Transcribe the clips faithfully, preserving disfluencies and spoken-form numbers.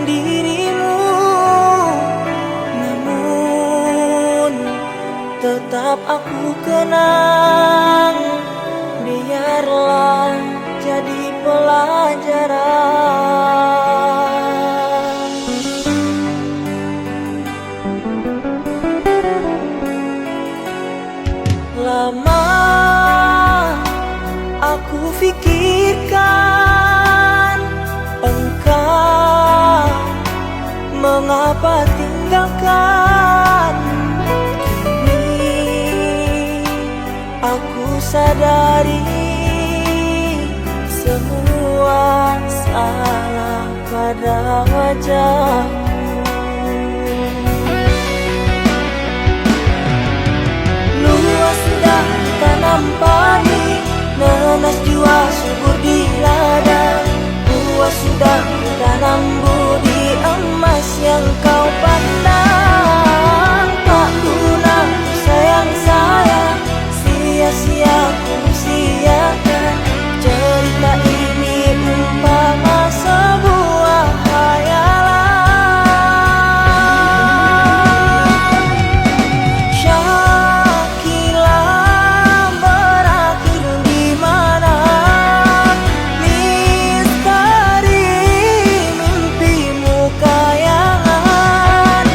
dirimu, namun tetap aku kenang. Biarlah jadi pelajaran. Lama aku fikirkan engkau mengapa tinggalkan. Kini aku sadari semua salah pada wajahmu. Luas sudah tanam padi, nanas jua subur di ladang. Buah sudah tanam budi emas yang kau pandang. Tak guna sayang-sayang, sia-sia ku sia-siakan. Cerita ini umpama sebuah khayalan. Syakila berakhir di mana? Misteri mimpimu kayangan.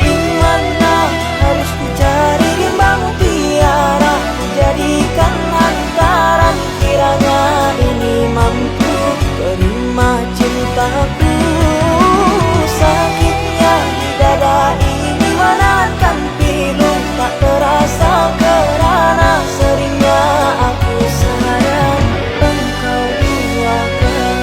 Di mana harus kucari rimbang mutiara, kujadikan hantaran. Kiranya ini mampu terima cintaku. Sakitnya di dada ini menantikan pilu, tak terasa kerana seringnya aku sayang engkau duakan.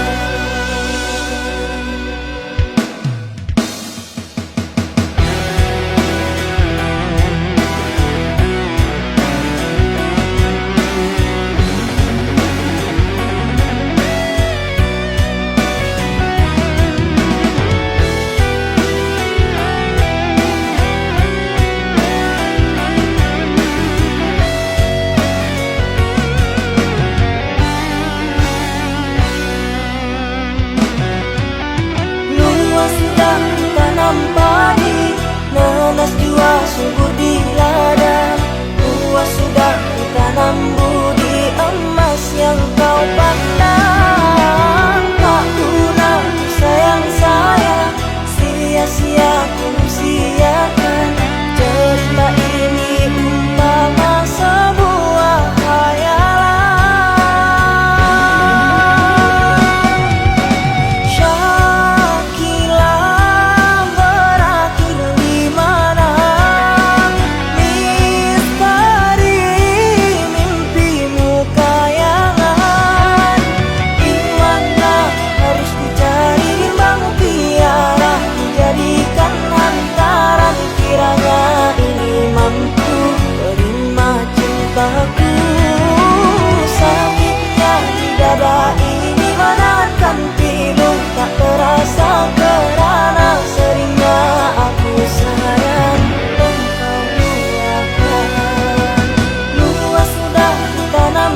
Luas sudah tanam padi, nanas jua subur di ladang. Buah sudah ditanam budi emas yang kau pandang. Tak guna sayang-sayang, sia-sia ku sia-siakan. Cerita ini umpama sebuah khayalan. Syakila berakhir di mana? Misteri mimpimu kayangan. Di mana harus kucari rimbang mutiara, kujadikan hantaran. Kiranya ini mampu terima cintaku. Sakitnya di dada ini menantikan pilu, tak terasa kerana seringnya aku sayang engkau duakan. Luas sudah ditanam